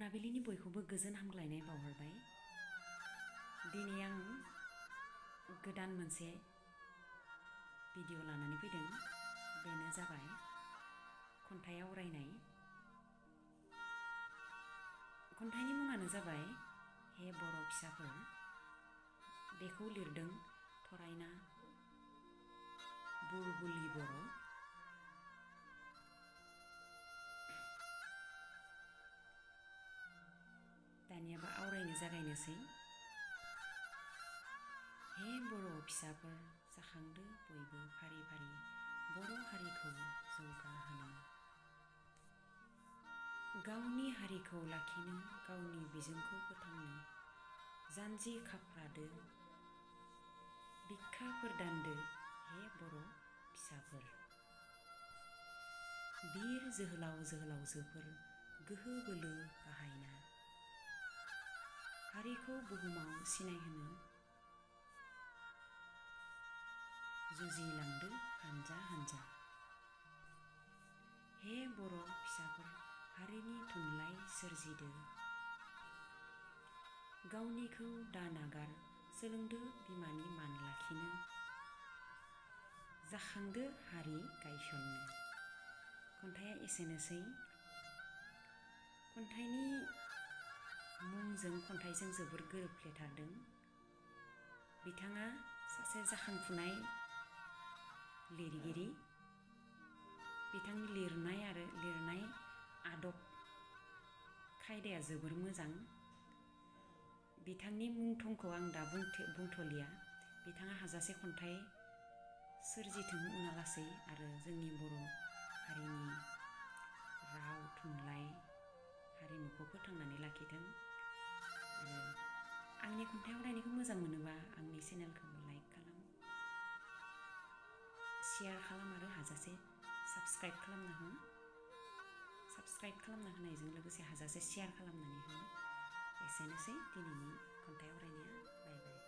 मोनाबिलिनि बयखौबो गोजोन हामग्लायनाय बावहरबाय। दिनै आं गोदान मोनसे भिडिअ लानानै फैदों। बेनो जाबाय खन्थाइ आवरायनाय। खन्थाइनि मुङानो जाबाय हे बर' फिसाफोर। बेखौ लिरदों थरायना बुरबुलि बर'। दानियाबा आवरायनो जागायनोसै। हे बर' फिसाफोर, जाखांदो बयबो फारि फारि बर' हारिखौ जौगाहोनो। गावनि हारिखौ लाखिनो, गावनि बिजोंखौ फोथांनो जानजि खाफ्रादो, बिखाफोर दान्दो हे बर' फिसाफोर। बिर जोहोलाव जोहोलावजोफोर गोहो बोलो बाहायना हारिखौ बुहुमाव सिनायहोनो जुजिलांदो हानजा हानजा। हे बर' फिसाफोर, हारिनि थुनलाइ सोरजिदो। गावनिखौ दा नागार, सोलोंदो बिमानि मान लाखिनो। जाखांदो हारि गायसननो। खन्थाइया एसेनोसै। खन्थाइनि मुंजों खन्थाइजों जोबोर गोरोबफ्लेथारदों। बिथाङा सासे जाखांफुनाय लिरगिरि। बिथांनि लिरनाय आदब खायदाया जोबोर मोजां। बिथांनि मुं थंखौ आं दा बुंथ'लिया। बिथाङा हाजासे खन्थाइ सोरजिथों उनालासै आरो जोंनि बर' हारिनि राव थुनलाइ हारिमुखौ फोथांनानै लाखिथों। आरो आंनि खन्थाइ आवरायनायखौ मोजां मोनोबा आंनि चेनेलखौ लाइक खालाम, शेयार खालाम आरो हाजासे साबस्क्राइब खालामना हो। साबस्क्राइब खालामना होनायजों लोगोसे हाजासे शेयार खालामनानै हो। एसेनोसै दिनैनि खन्थाइ आवरायनाया। बाय बाय।